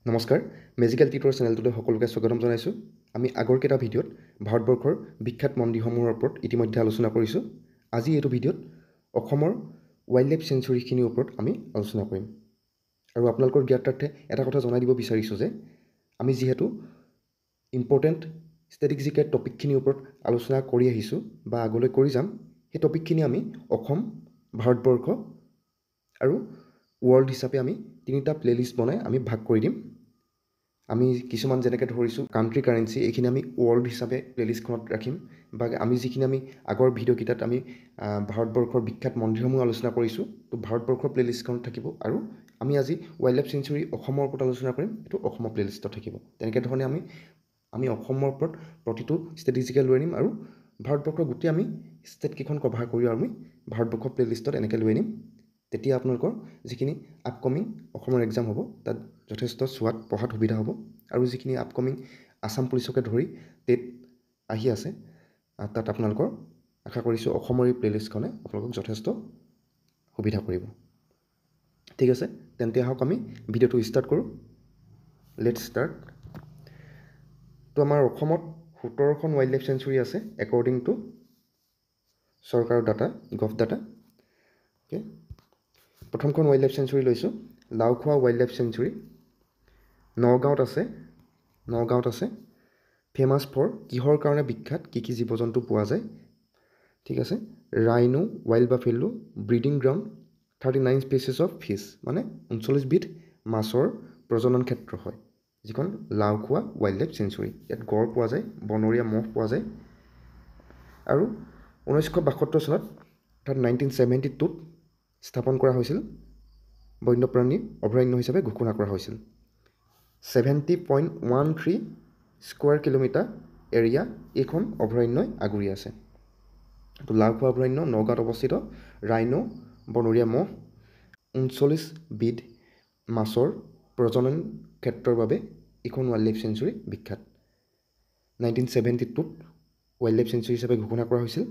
নমস্কাৰ, magical tutor চেনেলটোলৈ সকলোকে স্বাগতম জনাইছোঁ। আমি আগৰকেইটা ভিডিঅ'ত ভাৰতবৰ্ষৰ বিখ্যাত মন্দিৰসমূহৰ ওপৰত ইতিমধ্যে আলোচনা কৰিছোঁ। আজি এইটো ভিডিঅ'ত অসমৰ ৱাইল্ড লাইফ চেঞ্চুৰীখিনিৰ ওপৰত আমি আলোচনা কৰিম। আৰু আপোনালোকৰ জ্ঞাতাৰ্থে এটা কথা জনাই দিব বিচাৰিছোঁ যে আমি যিহেতু ইম্পৰ্টেণ্ট ষ্টেটিক জিকে টপিকখিনিৰ ওপৰত আলোচনা কৰি আহিছোঁ বা আগলৈ কৰি যাম, সেই টপিকখিনি আমি অসম, ভাৰতবৰ্ষ আৰু ৱৰ্ল্ড হিচাপে আমি তিনিটা প্লে'লিষ্ট বনাই আমি ভাগ কৰি দিম। আমি কিছুমান যেনেকৈ ধৰিছোঁ কাণ্ট্ৰি, কাৰেঞ্চি, এইখিনি আমি ৱৰ্ল্ড হিচাপে প্লে'লিষ্টখনত ৰাখিম, বা আমি যিখিনি আমি আগৰ ভিডিঅ'কেইটাত আমি ভাৰতবৰ্ষৰ বিখ্যাত মন্দিৰসমূহ আলোচনা কৰিছোঁ, তো ভাৰতবৰ্ষৰ প্লে'লিষ্টখনত থাকিব। আৰু আমি আজি ৱাইল্ড লাইফ চেঞ্চুৰী অসমৰ ওপৰত আলোচনা কৰিম, এইটো অসমৰ প্লে'লিষ্টত থাকিব। তেনেকৈ ধৰণে আমি অসমৰ ওপৰত প্ৰতিটো ষ্টেটিষ্টিকেল লৈ আনিম আৰু ভাৰতবৰ্ষৰ গোটেই আমি ষ্টেটকেইখন কভাৰ কৰি আমি ভাৰতবৰ্ষৰ প্লে'লিষ্টত এনেকৈ লৈ আনিম। তেতিয়া আপোনালোকৰ যিখিনি আপকমিং অসমৰ এক্সাম হ'ব, তাত যথেষ্ট চোৱাত পঢ়াত সুবিধা হ'ব। আৰু যিখিনি আপকমিং আছাম পুলিচকে ধৰি টেট আহি আছে, তাত আপোনালোকৰ আশা কৰিছোঁ অসমৰ এই প্লে'লিষ্টখনে আপোনালোকক যথেষ্ট সুবিধা কৰিব। ঠিক আছে, তেন্তে আহক আমি ভিডিঅ'টো ষ্টাৰ্ট কৰোঁ। Let's start. তো আমাৰ অসমত 17খন ৱাইল্ড লাইফ চেঞ্চুৰী আছে একৰ্ডিং টু চৰকাৰৰ ডাটা, গভ ডাটা। অ'কে, প্ৰথমখন ৱাইল্ড লাইফ চেঞ্চুৰী লৈছোঁ, লাওখোৱা ৱাইল্ড লাইফ চেঞ্চুৰী, নগাঁৱত আছে। নগাঁৱত আছে। ফেমাছ ফৰ কিহৰ কাৰণে বিখ্যাত, কি কি জীৱ জন্তু পোৱা যায়? ঠিক আছে, rhino, wild buffalo, breeding ground, 39 species of fish, মানে 39বিধ মাছৰ প্ৰজনন ক্ষেত্ৰ হয় যিখন লাওখোৱা ৱাইল্ড লাইফ চেঞ্চুৰী। ইয়াত গঁড় পোৱা যায়, বনৰীয়া ম'হ পোৱা যায়। আৰু 1972 চনত, অৰ্থাৎ 1972ত স্থাপন কৰা হৈছিল, বন্যপ্ৰাণী অভয়াৰণ্য হিচাপে ঘোষণা কৰা হৈছিল। 70.13 square kilometre area এইখন অভয়াৰণ্যই আগুৰি আছে। তো লাওখোৱা অভয়াৰণ্য নগাঁৱত অৱস্থিত। ৰাইন', বনৰীয়া ম'হ, 39বিধ মাছৰ প্ৰজনন ক্ষেত্ৰৰ বাবে এইখন ৱাইল্ড লাইফ চেঞ্চুৰী বিখ্যাত। 1972ত ৱাইল্ড লাইফ চেঞ্চুৰী হিচাপে ঘোষণা কৰা হৈছিল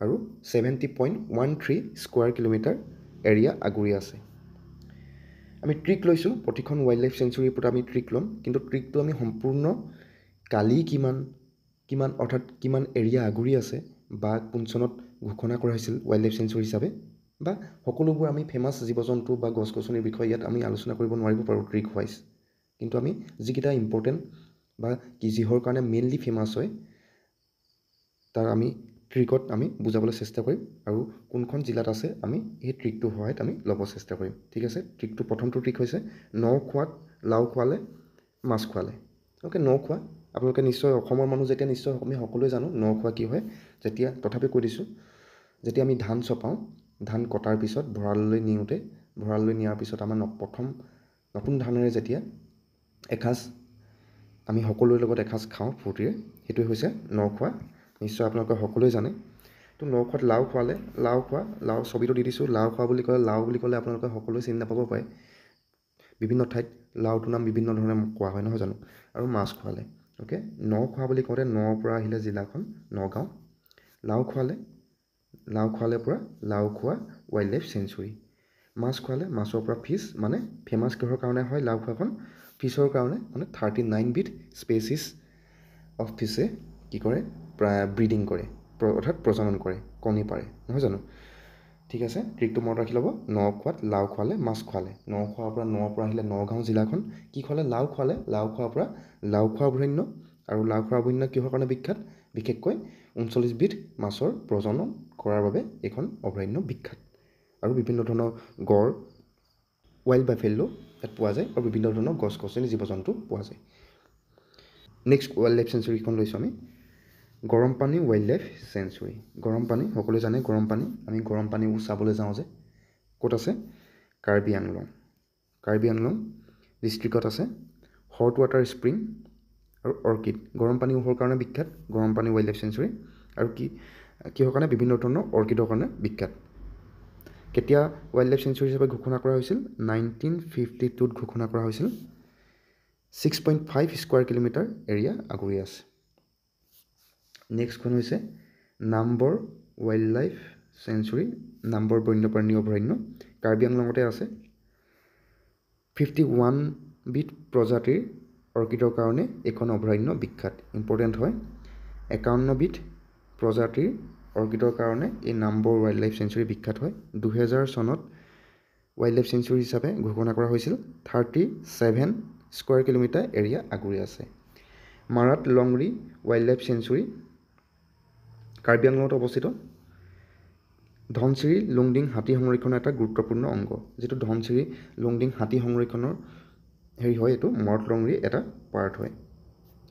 আৰু 70.13 square kilometre area আগুৰি আছে। আমি ট্ৰিক লৈছোঁ, প্ৰতিখন ৱাইল্ড লাইফ চেঞ্চুৰীৰ ওপৰত আমি ট্ৰিক ল'ম, কিন্তু ট্ৰিকটো আমি সম্পূৰ্ণ কালি কিমান কিমান, অৰ্থাৎ কিমান এৰিয়া আগুৰি আছে বা কোন চনত ঘোষণা কৰা হৈছিল ৱাইল্ড লাইফ চেঞ্চুৰী হিচাপে, বা সকলোবোৰ আমি ফেমাছ জীৱ জন্তু বা গছ গছনিৰ বিষয়ে ইয়াত আমি আলোচনা কৰিব নোৱাৰিব পাৰোঁ ট্ৰিক ৱাইজ। কিন্তু আমি যিকেইটা ইম্পৰ্টেণ্ট বা কি যিহৰ কাৰণে মেইনলি ফেমাছ হয়, তাৰ আমি ট্ৰিকত আমি বুজাবলৈ চেষ্টা কৰিম আৰু কোনখন জিলাত আছে আমি সেই ট্ৰিকটোৰ সহায়ত আমি ল'ব চেষ্টা কৰিম। ঠিক আছে, ট্ৰিকটো প্ৰথমটো ট্ৰিক হৈছে ন খোৱাত লাও খোৱালে মাছ খোৱালে। অ'কে, ন খোৱা আপোনালোকে নিশ্চয় অসমৰ মানুহ যেতিয়া নিশ্চয় আমি সকলোৱে জানো ন খোৱা কি হয়। যেতিয়া তথাপি কৈ দিছোঁ, যেতিয়া আমি ধান চপাওঁ, ধান কটাৰ পিছত ভঁৰাললৈ নিওঁতে, ভঁৰাললৈ নিয়াৰ পিছত আমাৰ প্ৰথম নতুন ধানেৰে যেতিয়া এসাঁজ আমি সকলোৰে লগত এসাঁজ খাওঁ ফূৰ্তিৰে, সেইটোৱে হৈছে ন খোৱা। নিশ্চয় আপোনালোকে সকলোৱে জানে। তো ন খোৱাত লাও খোৱালে, লাও খোৱা, লাও ছবিটো দি দিছোঁ। লাও খোৱা বুলি ক'লে, লাও বুলি ক'লে আপোনালোকে সকলোৱে চিনি নাপাব পাৰে, বিভিন্ন ঠাইত লাওটোৰ নাম বিভিন্ন ধৰণে কোৱা হয়, নহয় জানো? আৰু মাছ খোৱালে। অ'কে, ন খোৱা বুলি কওঁতে নৰ পৰা আহিলে জিলাখন নগাঁও। লাও খোৱালে, লাও খোৱালে পৰা লাওখোৱা ৱাইল্ড লাইফ চেঞ্চুৰী। মাছ খোৱালে, মাছৰ পৰা ফিছ, মানে ফেমাছ কিহৰ কাৰণে হয় লাওখোৱাখন? ফিছৰ কাৰণে, মানে 39বিধ স্পেচিছ অফ ফিছে কি কৰে, প্ৰায় ব্ৰিডিং কৰে, অৰ্থাৎ প্ৰজনন কৰে, কণী পাৰে, নহয় জানো? ঠিক আছে, ট্ৰিকটো মনত ৰাখি ল'ব। ন খোৱাত লাও খোৱালে মাছ খোৱালে। ন খোৱাৰ পৰা, নৰ পৰা আহিলে নগাঁও জিলাখন। কি খোৱালে? লাও খোৱালে। লাও খোৱাৰ পৰা লাওখোৱা অভয়াৰণ্য। আৰু লাওখোৱা অভয়াৰণ্য কিহৰ কাৰণে বিখ্যাত? বিশেষকৈ 39বিধ মাছৰ প্ৰজনন কৰাৰ বাবে এইখন অভয়াৰণ্য বিখ্যাত। আৰু বিভিন্ন ধৰণৰ গঁড়, ৱাইল্ড বাফেলো ইয়াত পোৱা যায় আৰু বিভিন্ন ধৰণৰ গছ গছনি জীৱ জন্তু পোৱা যায়। নেক্সট ৱাইল্ড লাইফ চেঞ্চুৰীখন লৈছোঁ আমি, গৰমপানী ৱাইল্ড লাইফ চেঞ্চুৰী। গৰমপানী সকলোৱে জানে, গৰমপানী আমি গৰম পানীবোৰ চাবলৈ যাওঁ যে, ক'ত আছে? কাৰ্বি আংলং, কাৰ্বি আংলং ডিষ্ট্ৰিক্টত আছে। হট ৱাটাৰ স্প্ৰিং আৰু অৰ্কিড, গৰম পানী উহৰ কাৰণে বিখ্যাত গৰমপানী ৱাইল্ড লাইফ চেঞ্চুৰী। আৰু কি কিহৰ কাৰণে? বিভিন্ন ধৰণৰ অৰ্কিডৰ কাৰণে বিখ্যাত। কেতিয়া ৱাইল্ড লাইফ চেঞ্চুৰী হিচাপে ঘোষণা কৰা হৈছিল? 1952ত ঘোষণা কৰা হৈছিল। 6.5 স্কুৱাৰ কিলোমিটাৰ এৰিয়া আগুৰি আছে। নেক্সটখন হৈছে Nambor wild life sanctuary, Nambor বন্যপ্ৰাণী অভয়াৰণ্য, কাৰ্বি আংলঙতে আছে। 51 বিধ প্ৰজাতিৰ অৰ্কিডৰ কাৰণে এইখন অভয়াৰণ্য বিখ্যাত। ইম্পৰ্টেণ্ট হয়, 51 বিধ প্ৰজাতিৰ অৰ্কিডৰ কাৰণে এই নামবৰ ৱাইল্ড লাইফ চেঞ্চুৰী বিখ্যাত হয়। 2000 চনত ৱাইল্ড লাইফ চেঞ্চুৰী হিচাপে ঘোষণা কৰা হৈছিল। 37 স্কুৱেৰ কিলোমিটাৰ এৰিয়া আগুৰি আছে। মাৰাত লংৰি ৱাইল্ড লাইফ চেঞ্চুৰী কাৰ্বি আংলঙত অৱস্থিত। ধনশিৰি লুংডিং হাতী সংৰক্ষণৰ এটা গুৰুত্বপূৰ্ণ অংগ। যিটো ধনশিৰি লুংডিং হাতী সংৰক্ষণৰ হেৰি হয়, এইটো মৰত লংৰি এটা পাৰ্ট হয়।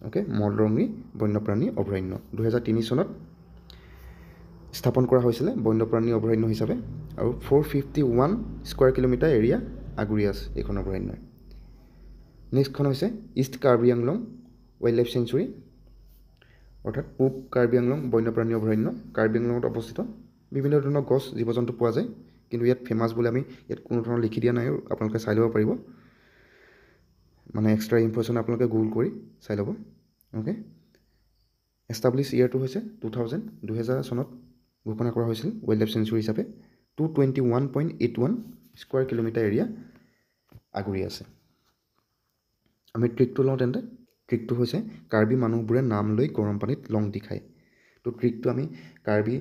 অ'কে, মৰত লংৰি বন্যপ্ৰাণী অভয়াৰণ্য 2003 চনত স্থাপন কৰা হৈছিলে বন্যপ্ৰাণী অভয়াৰণ্য হিচাপে আৰু 451 স্কুৱেৰ কিলোমিটাৰ এৰিয়া আগুৰি আছে এইখন অভয়াৰণ্যই। নেক্সটখন হৈছে east Karbi Anglong wild life sanctuary, অৰ্থাৎ পূব কাৰ্বি আংলং বন্যপ্ৰাণী অভয়াৰণ্য কাৰ্বি আংলঙত অৱস্থিত। বিভিন্ন ধৰণৰ গছ, জীৱ জন্তু পোৱা যায়, কিন্তু ইয়াত ফেমাছ বুলি আমি ইয়াত কোনো ধৰণৰ লিখি দিয়া নাই, আপোনালোকে চাই ল'ব পাৰিব। মানে এক্সট্ৰা ইনফৰ্মেশ্যন আপোনালোকে গুগল কৰি চাই ল'ব। অ'কে, এষ্টাব্লিছ ইয়েৰটো হৈছে 2000 চনত ঘোষণা কৰা হৈছিল ৱাইল্ড লাইফ চেঞ্চুৰী হিচাপে। 221.81 স্কুৱেৰ কিলোমিটাৰ এৰিয়া আগুৰি আছে। আমি ট্ৰিকটো লওঁ তেন্তে। ট্ৰিকটো হৈছে কাৰ্বি মানুহবোৰে নাম লৈ গৰম পানীত লং দি খায়। তো ট্ৰিকটো আমি কাৰ্বি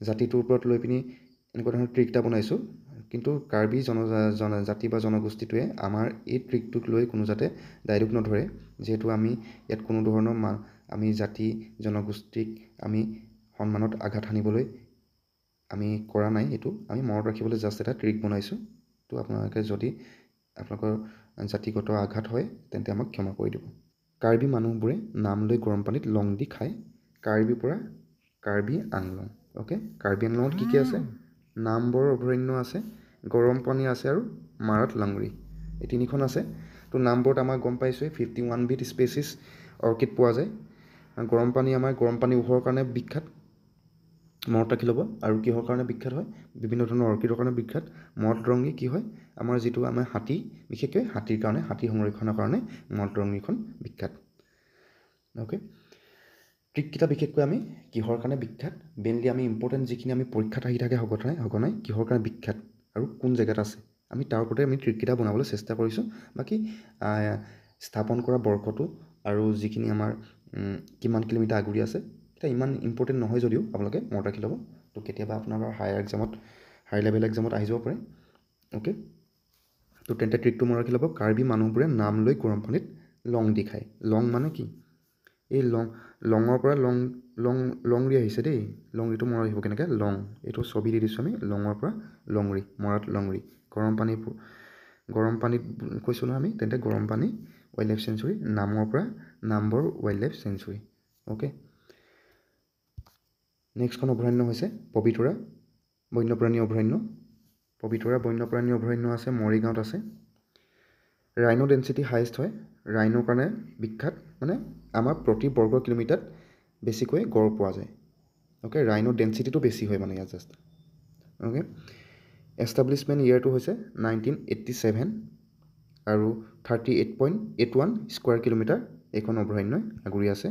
জাতিটোৰ ওপৰত লৈ পিনি এনেকুৱা ধৰণৰ ট্ৰিক এটা বনাইছোঁ, কিন্তু কাৰ্বি জাতি বা জনগোষ্ঠীটোৱে আমাৰ এই ট্ৰিকটোক লৈ কোনো যাতে দায়দোষ নধৰে, যিহেতু আমি ইয়াত কোনো ধৰণৰ আমি জাতি জনগোষ্ঠীক আমি সন্মানত আঘাত সানিবলৈ আমি কৰা নাই। এইটো আমি মনত ৰাখিবলৈ জাষ্ট এটা ট্ৰিক বনাইছোঁ। তো আপোনালোকে যদি আপোনালোকৰ জাতিগত আঘাত হয় তেন্তে আমাক ক্ষমা কৰি দিব। কাৰ্বি মানুহবোৰে নাম লৈ গৰম পানীত লং দি খায়। কাৰ্বিৰ পৰা কাৰ্বি আংলং। অ'কে, কাৰ্বি আংলঙত কি কি আছে? নামবৰ অভয়াৰণ্য আছে, গৰম পানী আছে আৰু মাৰাত লাংৰি, এই তিনিখন আছে। তো নামবৰত আমাৰ গম পাইছোঁৱেই 51 বিধ স্পেচিছ অৰ্কিড পোৱা যায়। গৰম পানী আমাৰ গৰম পানী উহৰ কাৰণে বিখ্যাত, মনত ৰাখি ল'ব। আৰু কিহৰ কাৰণে বিখ্যাত হয়? বিভিন্ন ধৰণৰ অৰ্কিডৰ কাৰণে বিখ্যাত। মৰত ৰঙী কি হয়? আমাৰ যিটো আমাৰ হাতী, বিশেষকৈ হাতীৰ কাৰণে, হাতী সংৰক্ষণৰ কাৰণে মৰত ৰঙীখন বিখ্যাত। অ'কে, ট্ৰিককেইটা বিশেষকৈ আমি কিহৰ কাৰণে বিখ্যাত, মেইনলি আমি ইম্পৰ্টেণ্ট যিখিনি আমি পৰীক্ষাত আহি থাকে সঘনাই কিহৰ কাৰণে বিখ্যাত আৰু কোন জেগাত আছে, আমি তাৰ ওপৰতে আমি ট্ৰিককেইটা বনাবলৈ চেষ্টা কৰিছোঁ। বাকী স্থাপন কৰা বৰ্ষটো আৰু যিখিনি আমাৰ কিমান কিলোমিটাৰ আগুৰি আছে এতিয়া ইমান ইম্পৰ্টেণ্ট নহয় যদিও আপোনালোকে মনত ৰাখি ল'ব। তো কেতিয়াবা আপোনালোকৰ হায়াৰ এক্সামত, হাই লেভেল এক্সামত আহি যাব পাৰে। অ'কে, তো তেন্তে ট্ৰিকটো মনত ৰাখি ল'ব। কাৰ্বি মানুহবোৰে নাম লৈ গৰম পানীত লং দি খায়। লং মানে কি? এই লং, লঙৰ পৰা লং লং লংৰি আহিছে দেই। লংৰিটো মনত ৰাখিব কেনেকৈ? লং, এইটো ছবি দি দিছোঁ আমি, লঙৰ পৰা লংৰি, মৰাত লংৰি। গৰম পানীত কৈছোঁ নহয় আমি, তেন্তে গৰম পানী ৱাইল্ড লাইফ চেঞ্চুৰী, নামৰ পৰা number wild life sanctuary. Okay, নেক্সটখন অভয়াৰণ্য হৈছে পবিতৰা বন্যপ্ৰাণী অভয়াৰণ্য। পবিতৰা বন্যপ্ৰাণী অভয়াৰণ্য আছে মৰিগাঁৱত আছে। ৰাইন' ডেঞ্চিটি হায়েষ্ট হয়, ৰাইনৰ কাৰণে বিখ্যাত, মানে আমাৰ প্ৰতি বৰ্গ কিলোমিটাৰত বেছিকৈ গড় পোৱা যায়। অ'কে, ৰাইন' ডেঞ্চিটিটো বেছি হয় মানে ইয়াত জাষ্ট। অ'কে, এষ্টাব্লিছমেণ্ট ইয়েৰটো হৈছে 1987 আৰু 38.81 স্কুৱেৰ কিলোমিটাৰ এইখন অভয়াৰণ্যই আগুৰি আছে।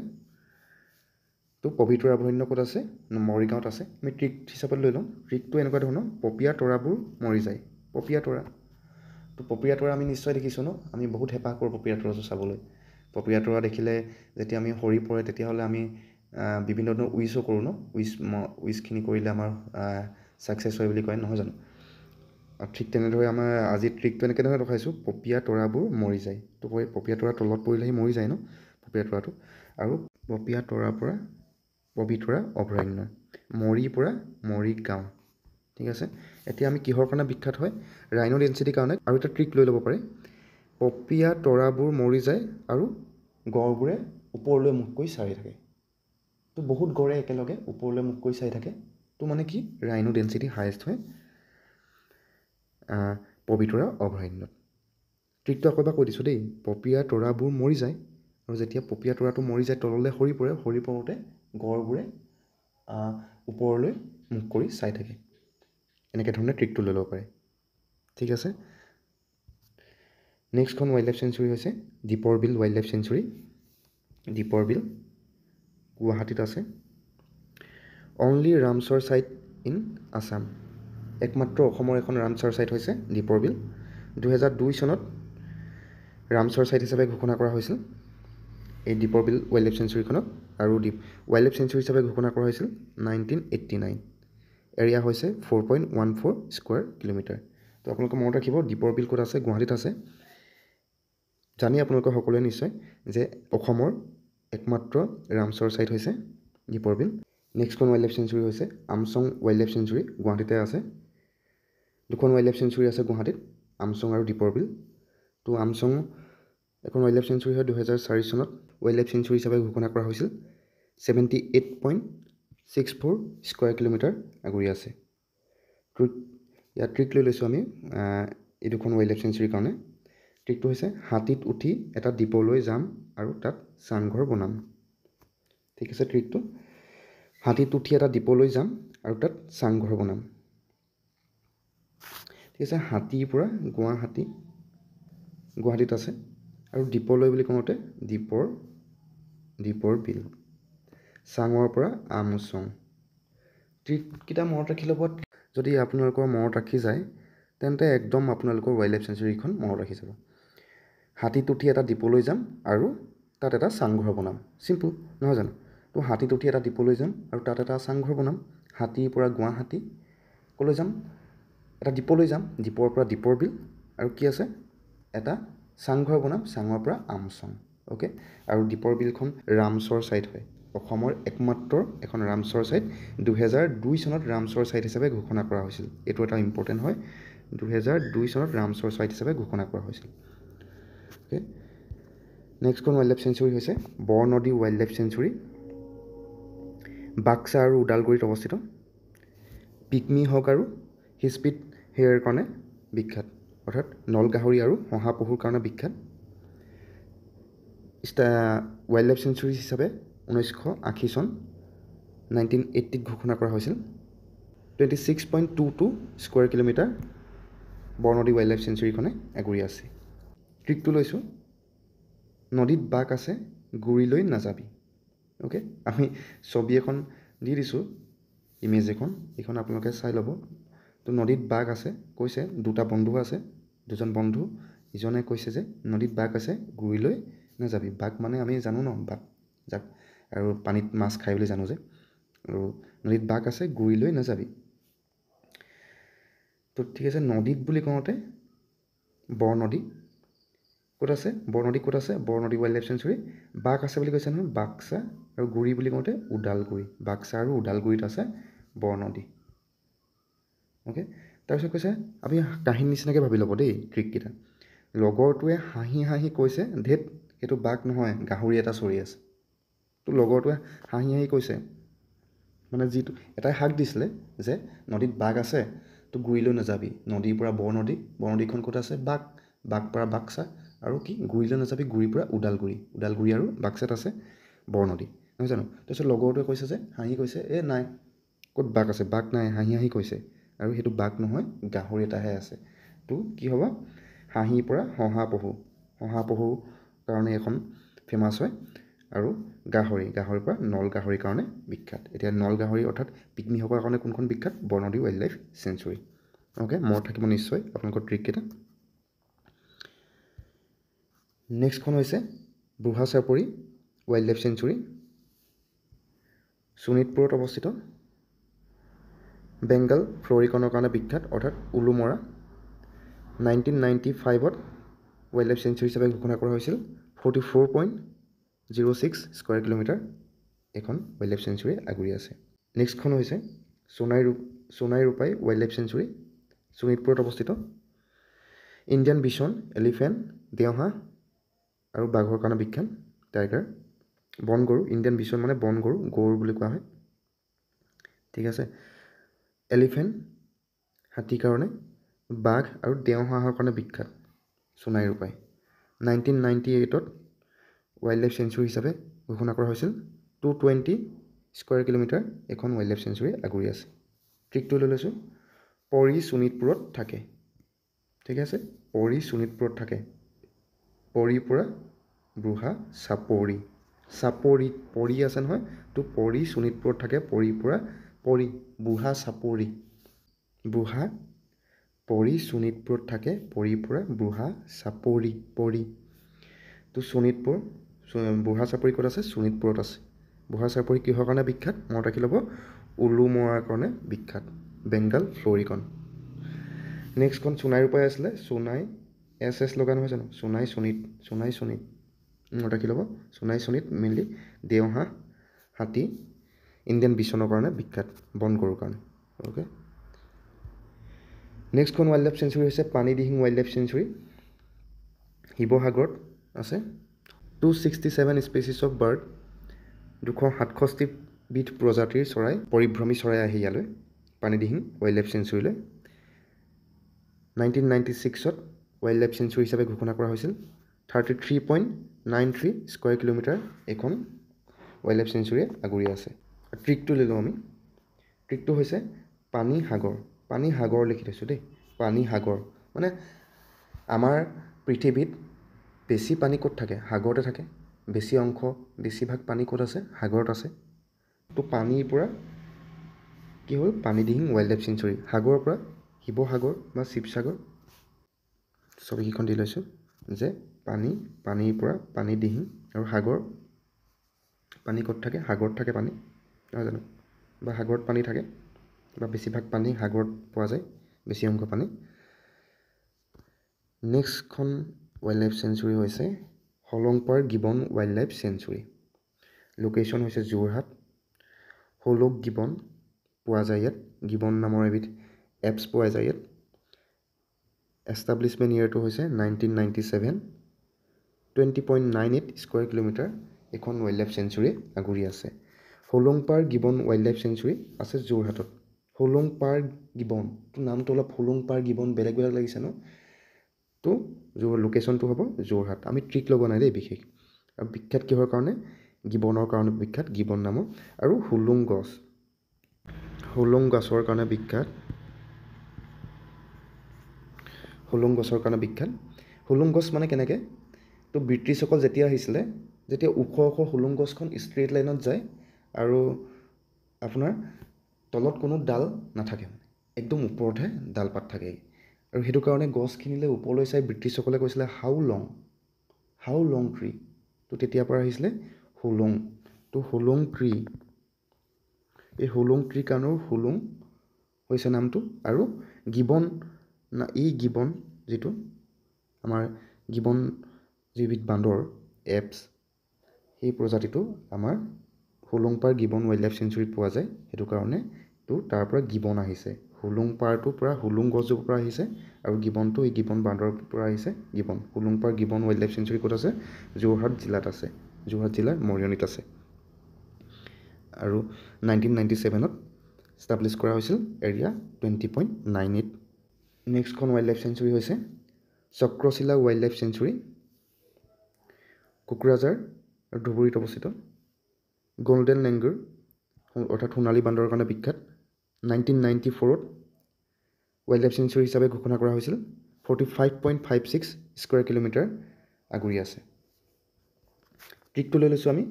তো পবিতৰা অভয়াৰণ্য ক'ত আছে? মৰিগাঁৱত আছে। আমি ট্ৰিক হিচাপত লৈ লওঁ। ট্ৰিকটো এনেকুৱা ধৰণৰ, পপীয়া তৰাবোৰ মৰি যায়। পপীয়া তৰা, তো পপীয়া তৰা আমি নিশ্চয় দেখিছোঁ ন? আমি বহুত হেঁপাহ কৰোঁ পপীয়া তৰাটো চাবলৈ। পপীয়া তৰা দেখিলে যেতিয়া আমি সৰি পৰে তেতিয়াহ'লে আমি বিভিন্ন ধৰণৰ উইচো কৰোঁ ন? উইচখিনি কৰিলে আমাৰ ছাকচেছ হয় বুলি কয়, নহয় জানো? ঠিক তেনেদৰে আমাৰ আজি ট্ৰিকটো এনেকৈ ধৰণে ৰখাইছোঁ, পপীয়া তৰাবোৰ মৰি যায়। তো পপীয়া তৰা তলত পৰিলেহি মৰি যায় ন পপীয়া তৰাটো। আৰু পপীয়া তৰাৰ পৰা পবিতৰা অভয়াৰণ্য, মৰিৰ পৰা মৰিগাঁও। ঠিক আছে, এতিয়া আমি কিহৰ কাৰণে বিখ্যাত হয়? ৰাইন' ডেঞ্চিটিৰ কাৰণে। আৰু এটা ট্ৰিক লৈ ল'ব পাৰে, পপীয়া তৰাবোৰ মৰি যায় আৰু গড়বোৰে ওপৰলৈ মুখ কৰি চাই থাকে। তো বহুত গড়ে একেলগে ওপৰলৈ মুখ কৰি চাই থাকে। তো মানে কি, ৰাইন' ডেঞ্চিটি হায়েষ্ট হয় পবিতৰা অভয়াৰণ্যত। ট্ৰিকটো আকৌ এবাৰ কৈ দিছোঁ দেই, পপীয়া তৰাবোৰ মৰি যায় আৰু যেতিয়া পপীয়া তৰাটো মৰি যায় তললৈ সৰি পৰে, সৰি পৰোঁতে গড়বোৰে ওপৰলৈ মুখ কৰি চাই থাকে। এনেকৈ ধৰণে ট্ৰিকটো লৈ ল'ব পাৰে। ঠিক আছে, নেক্সটখন ৱাইল্ড লাইফ চেঞ্চুৰী হৈছে দীপৰ বিল ৱাইল্ড লাইফ চেঞ্চুৰী। দীপৰ বিল গুৱাহাটীত আছে। Only Ramsar site in Assam, একমাত্ৰ অসমৰ এখন ৰামচৰ ছাইট হৈছে দীপৰ বিল। 2002 চনত ৰামচৰ ছাইট হিচাপে ঘোষণা কৰা হৈছিল এই দীপৰ বিল ৱাইল্ড লাইফ চেঞ্চুৰীখনক। আৰু ৱাইল্ড লাইফ চেঞ্চুৰী হিচাপে ঘোষণা কৰা হৈছিল 1989। এৰিয়া হৈছে 4.14 স্কুৱেৰ কিলোমিটাৰ। তো আপোনালোকে মনত ৰাখিব দীপৰ বিল ক'ত আছে, গুৱাহাটীত আছে। জানি আপোনালোকে সকলোৱে নিশ্চয় যে অসমৰ একমাত্ৰ ৰামচৰ ছাইট হৈছে দীপৰ বিল। নেক্সটখন ৱাইল্ড লাইফ চেঞ্চুৰী হৈছে আমচং ৱাইল্ড লাইফ চেঞ্চুৰী, গুৱাহাটীতে আছে। দুখন ৱাইল্ড লাইফ চেঞ্চুৰী আছে গুৱাহাটীত, আমচং আৰু দীপৰ বিল। তো আমচং এখন ৱাইল্ড লাইফ চেঞ্চুৰী হয়, 2004 চনত ৱাইল্ড লাইফ চেঞ্চুৰী হিচাপে ঘোষণা কৰা হৈছিল। 78.64 স্কুৱেৰ কিলোমিটাৰ আগুৰি আছে। ইয়াত ট্ৰিক লৈ লৈছোঁ আমি এই দুখন ৱাইল্ড লাইফ চেঞ্চুৰীৰ কাৰণে। ট্ৰিকটো হৈছে হাতীত উঠি এটা দ্বীপলৈ যাম আৰু তাত চাংঘৰ বনাম। ঠিক আছে, ট্ৰিকটো হাতীত উঠি এটা দ্বীপলৈ যাম আৰু তাত চাংঘৰ বনাম। ঠিক আছে, হাতীৰ পৰা গুৱাহাটী, গুৱাহাটীত আছে, আৰু দ্বীপলৈ বুলি কওঁতে দীপৰ বিল, চাঙৰ পৰা আমচং। ট্ৰিককেইটা মনত ৰাখি ল'ব। যদি আপোনালোকৰ মনত ৰাখি যায় তেন্তে একদম আপোনালোকৰ ৱাইল্ড লাইফ চেঞ্চুৰীখন মনত ৰাখি যাব। হাতীত উঠি এটা দ্বীপলৈ যাম আৰু তাত এটা চাংঘৰ বনাম, চিম্পুল নহয় জানো? তো হাতীত উঠি এটা দ্বীপলৈ যাম আৰু তাত এটা চাংঘৰ বনাম। হাতীৰ পৰা গুৱাহাটী ক'লৈ যাম? এটা দ্বীপলৈ যাম, দ্বীপৰ পৰা দীপৰ বিল, আৰু কি আছে, এটা চাংঘৰ বনাম, চাঙৰ পৰা আমচং। অ'কে, আৰু দীপৰ বিলখন ৰামচৰ ছাইট হয়, অসমৰ একমাত্ৰ এখন ৰামচৰ ছাইট। 2002 চনত ৰামচৰ ছাইট হিচাপে ঘোষণা কৰা হৈছিল। এইটো এটা ইম্পৰ্টেণ্ট হয়, 2002 চনত ৰামচৰ ছাইট হিচাপে ঘোষণা কৰা হৈছিল। অ'কে, নেক্সটখন ৱাইল্ড লাইফ চেঞ্চুৰী হৈছে Barnadi wild life century, Baksa আৰু ওদালগুৰিত অৱস্থিত। পিকমি হক আৰু হিস্পিড হেয়াৰ কাৰণে বিখ্যাত, অৰ্থাৎ নল গাহৰি আৰু শহাপহুৰ কাৰণে বিখ্যাত। ৱাইল্ড লাইফ চেঞ্চুৰী হিচাপে 1980 চন 1980ত ঘোষণা কৰা হৈছিল। 26.22 square kilometre Barnadi wild life চেঞ্চুৰীখনে আগুৰি আছে। ট্ৰিকটো লৈছোঁ, নদীত বাঘ আছে গুৰিলৈ নাযাবি। অ'কে, আমি ছবি এখন দি দিছোঁ, ইমেজ এখন, এইখন আপোনালোকে চাই ল'ব। তো নদীত বাঘ আছে কৈছে, দুটা বন্ধু আছে, দুজন বন্ধু, ইজনে কৈছে যে নদীত বাঘ আছে গুৰিলৈ নাযাবি। বাঘ মানে আমি জানো ন, বাঘ যাক আৰু পানীত মাছ খায় বুলি জানো যে, আৰু নদীত বাঘ আছে গুৰিলৈ নাযাবি। তো ঠিক আছে, নদীত বুলি কওঁতে বৰনদী ক'ত আছে, বৰনদী ক'ত আছে, বৰনদী ৱাইল্ড লাইফ চেঞ্চুৰী। বাঘ আছে বুলি কৈছে নহয়, বাক্সা, আৰু গুৰি বুলি কওঁতে ওদালগুৰি, বাক্সা আৰু ওদালগুৰিত আছে বৰনদী। অ'কে, তাৰপিছত কৈছে আপুনি কাহিনী নিচিনাকৈ ভাবি ল'ব দেই ট্ৰিককেইটা। লগৰটোৱে হাঁহি হাঁহি কৈছে, ধেত সেইটো বাঘ নহয় গাহৰি এটা চৰি আছে। তো লগৰটোৱে হাঁহি হাঁহি কৈছে, মানে যিটো এটাই হাক দিছিলে যে নদীত বাঘ আছে তো গুৰিলৈ নাযাবি, নদীৰ পৰা বৰনদী, বৰনদীখন ক'ত আছে, বাঘ, বাঘ পৰা বাক্সা, আৰু কি গুৰিলৈ নাযাবি, গুৰিৰ পৰা ওদালগুৰি, ওদালগুৰি আৰু বাক্সাত আছে বৰনদী, নহয় জানো? তাৰপিছত লগৰটোৱে কৈছে যে হাঁহি কৈছে, এই নাই ক'ত বাঘ আছে, বাঘ নাই, হাঁহি হাঁহি কৈছে, আৰু সেইটো বাঘ নহয় গাহৰি এটাহে আছে। তো কি হ'ব, হাঁহিৰ পৰা শহাপহু, শহাপহুৰ কাৰণে এখন ফেমাছ হয়, আৰু গাহৰি, গাহৰিৰ পৰা নল গাহৰিৰ কাৰণে বিখ্যাত। এতিয়া নল গাহৰি অৰ্থাৎ পিকমিসকলৰ কাৰণে কোনখন বিখ্যাত, Barnadi wild life sanctuary. Okay, মনত থাকিব নিশ্চয় আপোনালোকৰ ট্ৰিককেইটা। নেক্সটখন হৈছে বুঢ়া চাপৰি ৱাইল্ড লাইফ চেঞ্চুৰী, শোণিতপুৰত অৱস্থিত। বেংগল ফ্লৰিকনৰ কাৰণে বিখ্যাত, অৰ্থাৎ উলুমৰা। 1995ত ৱাইল্ড লাইফ চেঞ্চুৰী হিচাপে ঘোষণা কৰা হৈছিল। 44.06 স্কুৱেৰ কিলোমিটাৰ এখন ৱাইল্ড লাইফ চেঞ্চুৰী আগুৰি আছে। নেক্সটখন হৈছে Sonai Rupai wild life century, শোণিতপুৰত অৱস্থিত। ইণ্ডিয়ান বিছন, এলিফেণ্ট, দেওহাঁহ আৰু বাঘৰ কাৰণে বিখ্যাত, টাইগাৰ। বনগৰু, ইণ্ডিয়ান বিছন মানে বনগৰু, গৰু বুলি কোৱা হয়। ঠিক আছে, এলিফেণ্ট হাতীৰ কাৰণে, বাঘ আৰু দেওহাঁহৰ কাৰণে বিখ্যাত Sonai Rupai. 1998ত wild life sanctuary হিচাপে ঘোষণা কৰা হৈছিল। 220 স্কুৱেৰ কিলোমিটাৰ এখন ৱাইল্ড লাইফ চেঞ্চুৰী আগুৰি আছে। ট্ৰিকটো লৈ লৈছোঁ, পৰি শোণিতপুৰত থাকে। ঠিক আছে, পৰি শোণিতপুৰত থাকে, পৰিৰ পৰা বুঢ়া চাপৰি, চাপৰিত পৰি আছে নহয়, তো পৰি শোণিতপুৰত থাকে, পৰিৰ পৰা পৰি বুঢ়া চাপৰি, বুঢ়া পৰি শোণিতপুৰত থাকে, পৰিৰ পৰা বুঢ়া চাপৰি, পৰি। তো শোণিতপুৰ, বুঢ়া চাপৰি ক'ত আছে? শোণিতপুৰত আছে। বুঢ়া চাপৰি কিহৰ কাৰণে বিখ্যাত? মনত ৰাখি ল'ব, উলু মৰাৰ কাৰণে বিখ্যাত, বেংগাল ফ্ল'ৰিকন। নেক্সটখন সোণাইৰ পৰাই আছিলে, সোণাই এছ এছ লগা নহয় জানো? সোণাই শোণিত, সোণাই শোণিত, মনত ৰাখি ল'ব। সোণাই শোণিত মেইনলি দেওহাঁহ, হাতী, ইণ্ডিয়ান বিচনৰ কাৰণে বিখ্যাত, বন গৰুৰ কাৰণে। অ'কে, নেক্সটখন ৱাইল্ড লাইফ চেঞ্চুৰী হৈছে পানীদিহিং ৱাইল্ড লাইফ চেঞ্চুৰী, শিৱসাগৰত আছে। 267 স্পেচিছ অফ বাৰ্ড, 267 বিধ প্ৰজাতিৰ চৰাই, পৰিভ্ৰমী চৰাই আহে ইয়ালৈ, পানীদিহিং ৱাইল্ড লাইফ চেঞ্চুৰীলৈ। 1996ত ৱাইল্ড লাইফ চেঞ্চুৰী হিচাপে ঘোষণা কৰা হৈছিল। 33.93 স্কুৱেৰ কিলোমিটাৰ এইখন ৱাইল্ড লাইফ চেঞ্চুৰীয়ে আগুৰি আছে। ট্ৰিকটো লৈ লওঁ আমি। ট্ৰিকটো হৈছে পানী সাগৰ, পানী সাগৰ লিখি থৈছোঁ দেই, পানী সাগৰ মানে আমাৰ পৃথিৱীত বেছি পানী ক'ত থাকে? সাগৰতে থাকে। বেছি অংশ, বেছিভাগ পানী ক'ত আছে? সাগৰত আছে। তো পানীৰ পৰা কি হ'ল? Panidihing wild life century. সাগৰৰ পৰা শিৱসাগৰ বা শিৱসাগৰ, ছবিকেইখন দি লৈছোঁ যে পানী, পানীৰ পৰা পানীদিহিং আৰু সাগৰ, পানী ক'ত থাকে? সাগৰত থাকে পানী, নহয় জানো? বা সাগৰত পানী থাকে, বা বেছিভাগ পানী সাগৰত পোৱা যায়, বেছি অংশ পানী। নেক্সটখন ৱাইল্ড লাইফ চেঞ্চুৰী হৈছে Hollongapar gibbon wild life sanctuary. Location হৈছে যোৰহাট। হোলক গিবন পোৱা যায় ইয়াত, গিবন নামৰ এবিধ এপছ পোৱা যায় ইয়াত। এষ্টাব্লিছমেণ্ট ইয়েৰটো হৈছে 1997। 20.98 স্কুৱেৰ কিলোমিটাৰ এইখন ৱাইল্ড লাইফ চেঞ্চুৰী আগুৰি আছে। Hollongapar gibbon wild life sanctuary আছে যোৰহাটত। হোলংপাৰ গিবন, তো নামটো অলপ হোলংপাৰ গিবন বেলেগ বেলেগ লাগিছে ন? তো লোকেশ্যনটো হ'ব যোৰহাট। আমি ট্ৰিক লগোৱা নাই দেই বিশেষ। আৰু বিখ্যাত কিহৰ কাৰণে? গিবনৰ কাৰণে বিখ্যাত, গিবন নামৰ। আৰু হোলোং গছ, হোলোং গছৰ কাৰণে বিখ্যাত, হোলোং গছৰ কাৰণে বিখ্যাত। হোলোং গছ মানে কেনেকৈ? তো ব্ৰিটিছসকল যেতিয়া আহিছিলে, যেতিয়া ওখ ওখ হোলোং গছখন ষ্ট্ৰেইট লাইনত যায় আৰু আপোনাৰ তলত কোনো ডাল নাথাকে, মানে একদম ওপৰতহে ডাল পাত থাকে। আৰু সেইটো কাৰণে গছখিনিলৈ ওপৰলৈ চাই ব্ৰিটিছসকলে কৈছিলে how long, how long tree. তো তেতিয়াৰ পৰা আহিছিলে হোলোং। তো হোলোং ট্ৰী, এই হোলোং ট্ৰী কাৰণেও হোলোং হৈছে নামটো। আৰু গিবন, এই গিবন যিটো আমাৰ গিবন যিবিধ বান্দৰ এপছ, সেই প্ৰজাতিটো আমাৰ হোলোংপাৰ গিবন ৱাইল্ড লাইফ চেঞ্চুৰীত পোৱা যায়। সেইটো কাৰণে তো তাৰ পৰা গিবন আহিছে। হোলোংপাৰটোৰ পৰা হোলোং গছজোপাৰ পৰা আহিছে, আৰু গিবনটো এই গিবন বান্দৰৰ পৰা আহিছে, gibbon. Hollongapar gibbon wild life sanctuary ক'ত আছে? যোৰহাট জিলাত আছে, যোৰহাট জিলাৰ মৰিয়নিত আছে। আৰু 1997ত ষ্টাব্লিছ কৰা হৈছিল, এৰিয়া 20.98। নেক্সটখন ৱাইল্ড লাইফ চেঞ্চুৰী হৈছে চক্ৰশিলা ৱাইল্ড লাইফ চেঞ্চুৰী, কোকৰাঝাৰ আৰু ধুবুৰীত অৱস্থিত। গল্ডেন লেংগুৰ অৰ্থাৎ সোণালী বান্দৰৰ কাৰণে বিখ্যাত। 1994ত ৱাইল্ড লাইফ চেঞ্চুৰী হিচাপে ঘোষণা কৰা হৈছিল। 45.56 স্কুৱেৰ কিলোমিটাৰ আগুৰি আছে। ট্ৰিকটো লৈ লৈছোঁ আমি।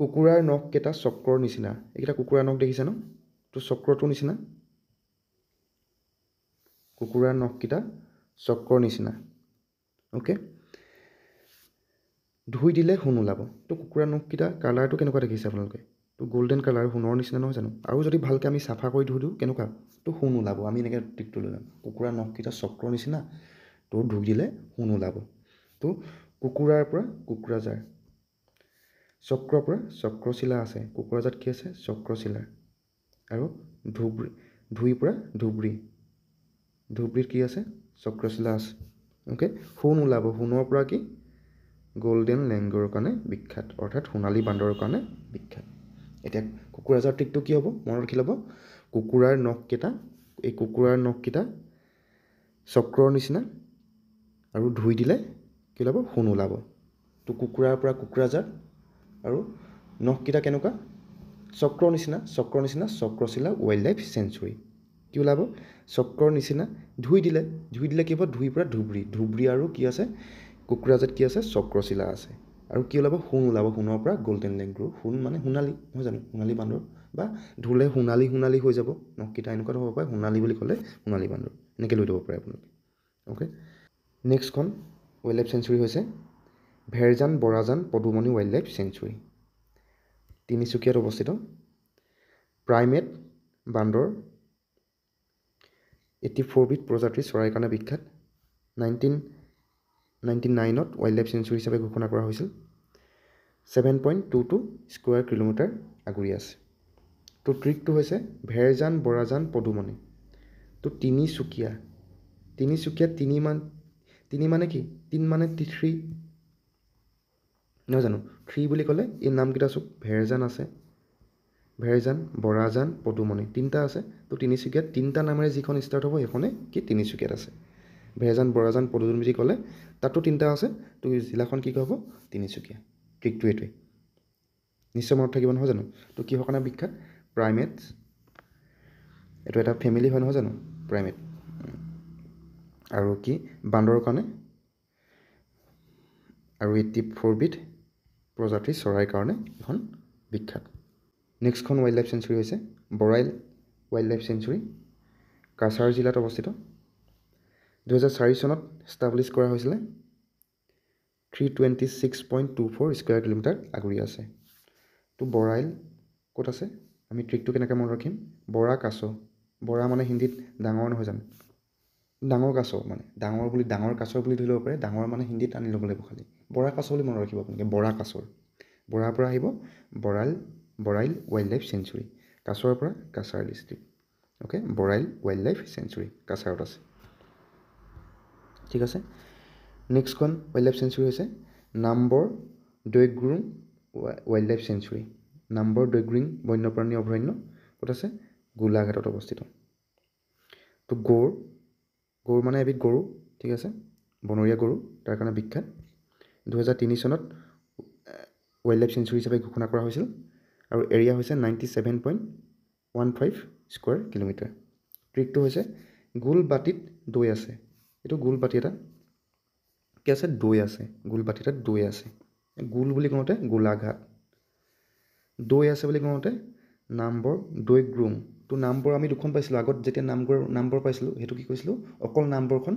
কুকুৰাৰ নখকেইটা চক্ৰৰ নিচিনা, এইকেইটা কুকুৰাৰ নখ দেখিছে ন? তো চক্ৰটোৰ নিচিনা, কুকুৰাৰ নখকেইটা চক্ৰৰ নিচিনা। অ'কে, ধুই দিলে সোণ ওলাব। তো কুকুৰাৰ নখকেইটা কালাৰটো কেনেকুৱা দেখিছে আপোনালোকে? তো গল্ডেন কালাৰ, সোণৰ নিচিনা নহয় জানো? আৰু যদি ভালকৈ আমি চাফা কৰি ধুই দিওঁ কেনেকুৱা? তো সোণ ওলাব। আমি এনেকৈ ট্ৰিকটো লৈ ল'ম, কুকুৰাৰ নখকেইটা চক্ৰৰ নিচিনা, তো ধুই দিলে সোণ ওলাব। তো কুকুৰাৰ পৰা কোকৰাঝাৰ, চক্ৰৰ পৰা চক্ৰশিলা আছে, কোকৰাঝাৰত কি আছে? চক্ৰশিলা। আৰু ধুবুৰী, ধুইৰ পৰা ধুবুৰী, ধুবুৰীত কি আছে? চক্ৰশিলা আছে। অ'কে, সোণ ওলাব। সোণৰ পৰা কি? গল্ডেন লেংগুৰৰ কাৰণে বিখ্যাত, অৰ্থাৎ সোণালী বান্দৰৰ কাৰণে বিখ্যাত। এতিয়া কোকৰাঝাৰ ট্ৰিকটো কি হ'ব? মনত ৰাখি ল'ব, কুকুৰাৰ নখকেইটা, এই কুকুৰাৰ নখকেইটা চক্ৰৰ নিচিনা, আৰু ধুই দিলে কি ওলাব? সোণ ওলাব। তো কুকুৰাৰ পৰা কোকৰাঝাৰ, আৰু নখকেইটা কেনেকুৱা? চক্ৰৰ নিচিনা, চক্ৰৰ নিচিনা, চক্ৰশিলা ৱাইল্ড লাইফ চেঞ্চুৰী। কি ওলাব? চক্ৰৰ নিচিনা, ধুই দিলে, ধুই দিলে কি হ'ব? ধুইৰ পৰা ধুবুৰী, ধুবুৰী আৰু কি আছে? কোকৰাঝাৰত কি আছে? চক্ৰশিলা আছে। আৰু কি ওলাব? সোণ ওলাব। সোণৰ পৰা গল্ডেন লেংগুৰ, সোণ মানে সোণালী নহয় জানো? সোণালী বান্দৰ, বা ধুলে সোণালী সোণালী হৈ যাব নখকেইটা, এনেকুৱা হ'ব পাৰে। সোণালী বুলি ক'লে সোণালী বান্দৰ, এনেকৈ লৈ ল'ব পাৰে আপোনালোকে। অ'কে, নেক্সটখন ৱাইল্ড লাইফ চেঞ্চুৰী হৈছে Bherjan Borajan Padumoni wild life sanctuary তিনিচুকীয়াত অৱস্থিত। প্ৰাইমেট বান্দৰ 84বিধ প্ৰজাতিৰ চৰাইৰ কাৰণে বিখ্যাত। 1999ত ৱাইল্ড লাইফ চেঞ্চুৰী হিচাপে ঘোষণা কৰা হৈছিল। 7.22 স্কুৱেৰ কিলোমিটাৰ আগুৰি আছে। তো ট্ৰিকটো হৈছে ভেৰজান বৰাজান পদুমণি। তো তিনিচুকীয়া, তিনিচুকীয়া তিনি মান, তিনি মানে কি? তিন মানে থ্ৰী নহয় জানো? থ্ৰী বুলি ক'লে এই নামকেইটা চাওক, ভেৰজান আছে, ভেৰজান বৰাজান পদুমণি তিনিটা আছে। তো তিনিচুকীয়াত তিনিটা নামেৰে যিখন ষ্টাৰ্ট হ'ব সেইখনে কি তিনিচুকীয়াত আছে। ভেৰজান বৰাজান পদুমণি বুলি ক'লে তাতো তিনিটা আছে, তো জিলাখন কি হ'ব? তিনিচুকীয়া। ট্ৰিকটো এইটোৱেই, নিশ্চয় মনত থাকিব নহয় জানো? তো কিহৰ কাৰণে বিখ্যাত? প্ৰাইমেটছ, এইটো এটা ফেমিলি হয় নহয় জানো? প্ৰাইমেট। আৰু কি বান্দৰৰ কাৰণে, আৰু 84বিধ প্ৰজাতিৰ চৰাইৰ কাৰণে এখন বিখ্যাত। নেক্সটখন ৱাইল্ড লাইফ চেঞ্চুৰী হৈছে Barail wild life century, Cachar জিলাত অৱস্থিত। 2004 চনত ষ্টাব্লিছ কৰা হৈছিলে। 326.24 স্কুৱেৰ কিলোমিটাৰ আগুৰি আছে। তো বৰাইল ক'ত আছে? আমি ট্ৰিকটো কেনেকৈ মনত ৰাখিম? বৰা কাছ, বৰা মানে হিন্দীত ডাঙৰ নহয় জানো? ডাঙৰ কাছ মানে ডাঙৰ বুলি, ডাঙৰ কাছ বুলি ধৰি ল'ব পাৰে। ডাঙৰ মানে হিন্দীত আনি ল'ব লাগিব, খালি বৰা কাছ বুলি মনত ৰাখিব আপোনালোকে। বৰা কাছৰ, বৰাৰ পৰা আহিব Barail, Barail wild life century, কাছৰ পৰা Cachar district. Okay, Barail wild life sanctuary কাছাৰত আছে। ঠিক আছে। নেক্সটখন ৱাইল্ড লাইফ চেঞ্চুৰী হৈছে Nambor Doigrung wild life sanctuary. Nambor Doigrung বন্যপ্ৰাণী অভয়াৰণ্য ক'ত আছে? গোলাঘাটত অৱস্থিত। তো গৌৰ, গৌৰ মানে এবিধ গৰু, ঠিক আছে, বনৰীয়া গৰু, তাৰ কাৰণে বিখ্যাত। 2003 চনত ৱাইল্ড লাইফ চেঞ্চুৰী হিচাপে ঘোষণা কৰা হৈছিল আৰু এৰিয়া হৈছে 97.15 স্কুৱেৰ কিলোমিটাৰ। ট্ৰিকটো হৈছে গোলবাটিত দৈ আছে, এইটো গোলবাটি এটা কি আছে? দৈ আছে, গোলবাটি এটাত দৈ আছে। গোল বুলি কওঁতে গোলাঘাট, দৈ আছে বুলি কওঁতে নামবৰ দৈগ্ৰুং। তো নামবৰ আমি দুখন পাইছিলোঁ আগত, যেতিয়া নামঘৰ নামবৰ পাইছিলোঁ সেইটো কি কৈছিলোঁ? অকল নামবৰখন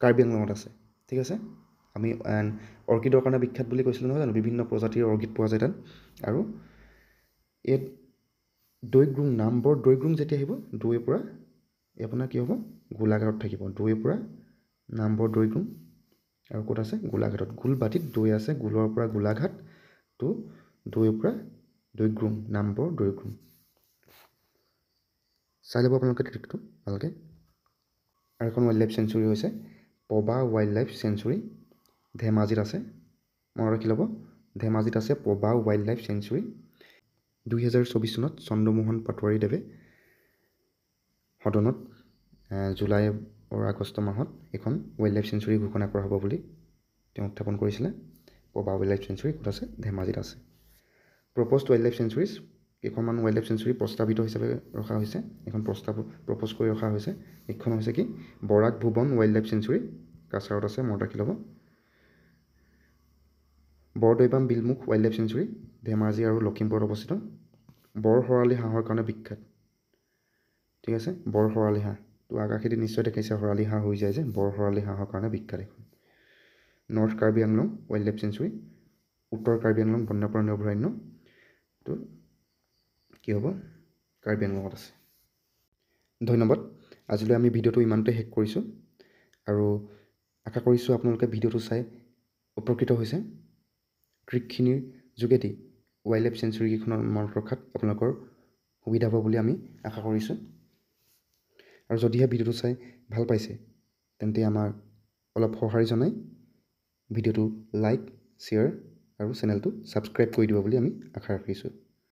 কাৰ্বি আংলঙত আছে, ঠিক আছে। আমি অৰ্কিডৰ কাৰণে বিখ্যাত বুলি কৈছিলোঁ নহয় জানো? বিভিন্ন প্ৰজাতিৰ অৰ্কিড পোৱা যায় তাত। আৰু এই দৈগ্ৰুং, নামবৰ দৈগ্ৰুং যেতিয়া আহিব, দৈৰ পৰা এই আপোনাৰ কি হ'ব? গোলাঘাটত থাকিব। দৈৰ পৰা নামবৰ দৈগ্ৰুং আৰু ক'ত আছে? গোলাঘাটত। গোলবাটিত দৈ আছে, গোলৰ পৰা গোলাঘাট, তো দৈৰ পৰা দৈগ্ৰুং, নামবৰ দৈগ্ৰুং। চাই ল'ব আপোনালোকে ট্ৰিকটো ভালকৈ। আৰু এখন ৱাইল্ড লাইফ চেঞ্চুৰী হৈছে পবা ৱাইল্ড লাইফ চেঞ্চুৰী, ধেমাজিত আছে, মনত ৰাখি ল'ব, ধেমাজিত আছে পবা ৱাইল্ড লাইফ চেঞ্চুৰী। 2024 চনত চন্দ্ৰমোহন পাটোৱাৰীদেৱে সদনত জুলাই আৰু আগষ্ট মাহত এখন ৱাইল্ড লাইফ চেঞ্চুৰী ঘোষণা কৰা হ'ব বুলি তেওঁ উত্থাপন কৰিছিলে। পবা ৱাইল্ড লাইফ চেঞ্চুৰী ক'ত আছে? ধেমাজিত আছে। প্ৰপ'জড ৱাইল্ড লাইফ চেঞ্চুৰীজ, কেইখনমান ৱাইল্ড লাইফ চেঞ্চুৰী প্ৰস্তাৱিত হিচাপে ৰখা হৈছে, এখন প্ৰস্তাৱ প্ৰপ'জ কৰি ৰখা হৈছে। এইখন হৈছে কি? Barak Bhuban wild life sanctuary, কাছাৰত আছে, মনত ৰাখি ল'ব। Bordoibam Bilmukh wild life sanctuary, Dhemaji আৰু লখিমপুৰত অৱস্থিত। বৰশৰালী হাঁহৰ কাৰণে বিখ্যাত, ঠিক আছে, বৰশৰালী হাঁহ। তো আকাশেদি নিশ্চয় দেখিছে শৰালী হাঁহ হৈ যায় যে, বৰশৰালী হাঁহৰ কাৰণে বিখ্যাত এইখন। North Karbi Anglong wild life sanctuary, উত্তৰ কাৰ্বি আংলং বন্যপ্ৰাণী অভয়াৰণ্য, তো কি হ'ব? কাৰ্বি আংলঙত আছে। ধন্যবাদ, আজিলৈ আমি ভিডিঅ'টো ইমানতে শেষ কৰিছোঁ আৰু আশা কৰিছোঁ আপোনালোকে ভিডিঅ'টো চাই উপকৃত হৈছে। ট্ৰিকখিনিৰ যোগেদি ৱাইল্ড লাইফ চেঞ্চুৰীকেইখনৰ মনত ৰখাত আপোনালোকৰ সুবিধা হ'ব বুলি আমি আশা কৰিছোঁ। আৰু যদিহে ভিডিঅ'টো চাই ভাল পাইছে তেন্তে আমাৰ অলপ সঁহাৰি জনাই ভিডিঅ'টো লাইক, শ্বেয়াৰ আৰু চেনেলটো ছাবস্ক্ৰাইব কৰি দিব বুলি আমি আশা ৰাখিছোঁ।